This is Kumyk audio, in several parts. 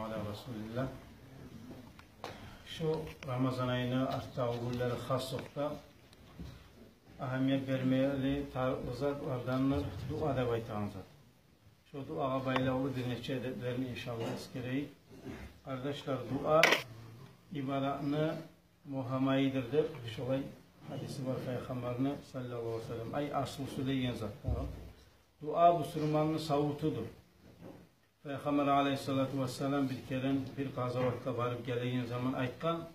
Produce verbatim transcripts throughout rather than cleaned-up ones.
Ала расулиллагь. Шу Рамазан айны артдагъы гюнлери хас окъда агьамият бермели тарыкълы затлардан дуа деп айтагъан зат. Шу дуагъа байлавлу бир нече эдеплерин иншаллагь эсгерейик. Къардашлар, дуа ибадатны мугьамайыдыр деп шолай гьадиси бар Пайхаммарны саллаллагьу алайгьи ва саллам. Ай, аслусу деген зат. Дуа бусурманны савутудур. Пайхаммар алайгьиссалату вассалам бир керен бир къазаватгъа барып гелеген заман айтгъан: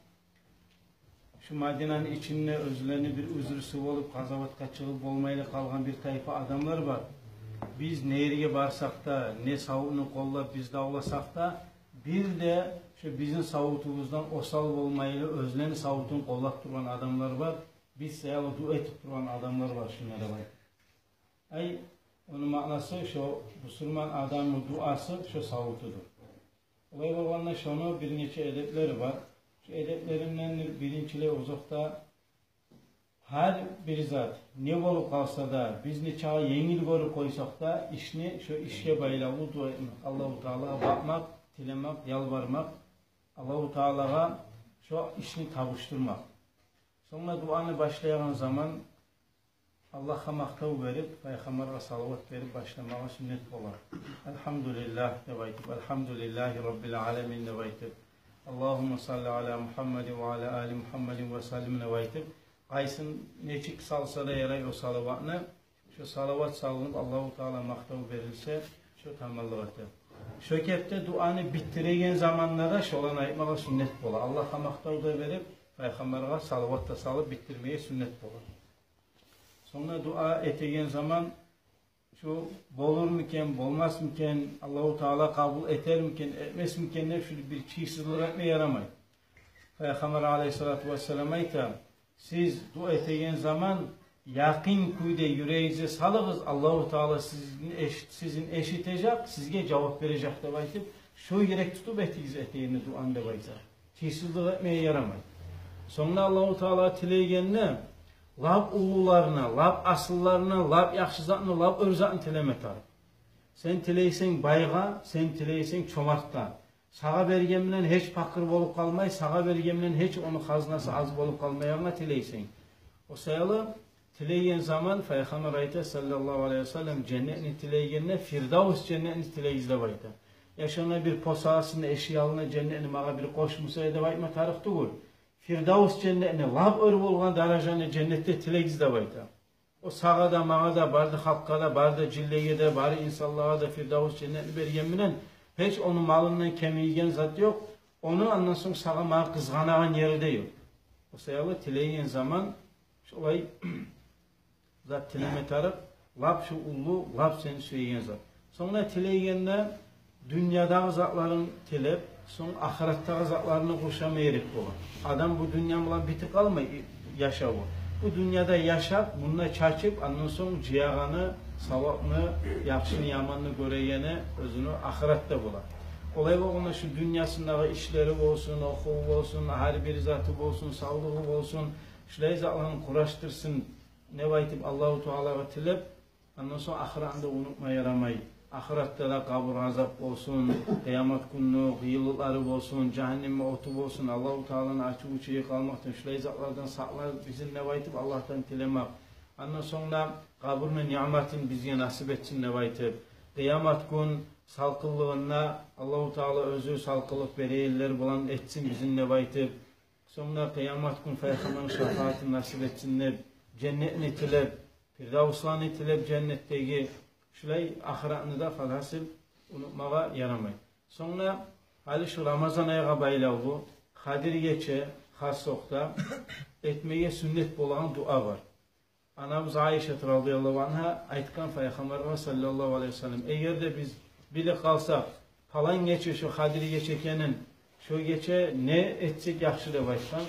«Шу Мадинаны ичинде оьзлени бир узрусу болуп, къазаватгъа чыгъып болмайлы къалгъан бир тайпа адамлар бар. Биз не ерге барсакъ да, не савутну къоллап биз давласакъ да, бир де шу бизин савутубуздан осал болмайлы, оьзлени савутун къоллап тургъан адамлар бар. Биз саялы дуа этип тургъан адамлар бар шунда», — деп айта. Ай, ону маънасы, шо бусурман адамны дуасы шо савутудур. Олай болгъанда, шону бир нече эдеплери бар. Шо эдеплеринден биринчилей озокъда, гьар бир зат не болуп къалса да, биз нечакъы енгил гёрюп къойсакъ да ишни, шо ишге байлавлу дуа этмек, Аллагьу Таалагъа бакъмакъ, тилемек, ялбармакъ, Аллагьу Таалагъа шо ишни тапшурмакъ. Сонг да дуаны башлайгъан заман Аллагьгъа макътав берип, Пайхаммаргъа салават берип башламагъы сюннет бола. «Алгьамдулиллагь» деп айтып, «Алгьамдулиллагьи раббил аламин» деп айтып, «Аллагьумма салли ала Мугьаммадин ва ала али Мугьаммадин ва саллим» деп айтып, къайсын нечик салса да ярай о салаватны, шо салават салынып, Аллагьу Таалагъа макътав берилсе, шо таманлыкъ эте. Шо кепде дуаны битдиреген заманда да шоланы айтмагъа сюннет бола. Аллагьгъа макътав да берип, Пайхаммаргъа салават да салып битдирмеге сюннет бола. Сонг да дуа этеген заман, шу болурму экен, болмасмы экен, Аллагьу Таала къабул этерми экен, этмесми экен деп, шу бир чийсизлик этме ярамай. Пайхаммар алайгьиссалату вассалам айта: «Сиз дуа этеген заман якъин кюйде юрегигизге салыгъыз, Аллагьу Таала сизин эш-, сизин эшитежек, сизге жавап бережек», — деп айтып, шу юрек тутуп этигиз этегенде дуаны деп айта. Чийсизлик этмеге ярамай. Сонг да Аллагьу Таалагъа тилейгенде, лап уллуларына, лап асылларына, лап яхшы затны, лап оьр затны тилеме тарыкъ. Сен тилейсенг байгъа, сен тилейсенг чомартгъа. Сагъа берген булан гьеч пакъыр болуп къалмай, сагъа берген булан гьеч ону хазнасы аз болуп къалмайгъангъа тилейсенг. О саялы тилейген заман Пайхаммар айта, саллаллагьу алайгьи ва саллам, женнетни тилейгенде Фирдавс женнетни тилегиз деп айта. Я шонда бир посагъасын эшик алдына женнетни магъа бир къош буса деп айтма тарыкъ тюгюл. Фирдавс женнетни, лап оьр болгъан даражаны женнетде тилегиз деп айта. О сагъа да, магъа да, бары да халкъгъа да, бары да жинлеге де, бары инсанлагъа да Фирдавс женнетни берген булан гьеч ону малындан кемийген зат ёкъ. Ону андан сонг сагъа, магъа къызгъанагъан ери де ёкъ. О саялы тилейген заман шолай зат тилеме тарыкъ, лап шу уллу, лап сен сюеген зат. Сонг да тилейгенде дюньядагъы затларын тилеп, сонг ахыраттагъы затларына къуршама герек бола. Адам бу дюнья булан битип къалмай, и-, яшаву. Бу дюньяда яшап, мунда чачып, андан сонг жыягъаны, савапны, яхшыны, яманны гёрегени оьзюню ахыратда бола. Олай болгъанда шу дюньясындагъы ишлери болсун, охуву болсун, гьар бир заты болсун, савлугъу болсун, шулай затларын къурашдырсын деп айтып, Аллагьу Таалагъа тилеп, андан сонг ахыратны да унутма ярамай. Ахыратда да къабур азап болсун, къыямат гюнню къыйынлыкълары болсун, жагьаннемни оту болсун, Аллагьу Тааланы ачуву чегип къалмакъдан, шулай затлардан сакъла бизин деп айтып, Аллагьдан тилемек. Андан сонг да къабурну ниъматын бизге насип этсин деп айтып, къыямат гюн салкъынлыгъында Аллагьу Таала оьзю салкъынлыкъ берегенлер булан этсин бизин деп айтып, сонг да къыямат гюн Пайхаммарны шапаатын насип этсин деп, женнетни тилеп, Фирдавсланы тилеп женнетдеги, шулай ахыратны да, фалгьасил, унутмагъа ярамай. Сонг да гьали шу Рамазан айгъа байлавлу Къадир гече хас окъда этмеге сюннет болагъан дуа бар. Анабыз Айшат радияллагьу ангьа айтгъан Пайхаммаргъа саллаллагьу алайгьи ва саллам: «Эгер де биз билип къалсакъ, палан гече шу Къадир гече экенин, шу гече не этсек яхшы?» — деп айтгъан.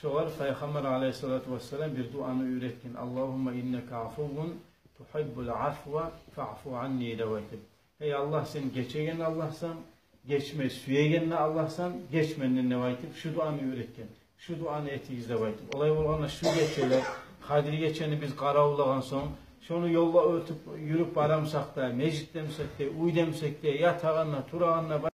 Шогъар Пайхаммар алайгьиссалату вассалам бир дуаны уьйретген: «Аллагьумма иннака афуввун тухиббул афва фаъфу анни», — деп айтып. «Гьей Аллагь, сен гечеген Аллагьсан, гечме сюеген де Аллагьсан, геч менден», — деп айтып, шу дуаны уьйретген. «Шу дуаны этигиз», — деп айтып. Олай болгъанда шу гечелер, Къадир гечени биз къаравуллагъан сонг, шону ёлда оьтюп, юрюп барамсакъ да, межитдемсек де, уьйдемсек де, ятагъанда, турагъанда,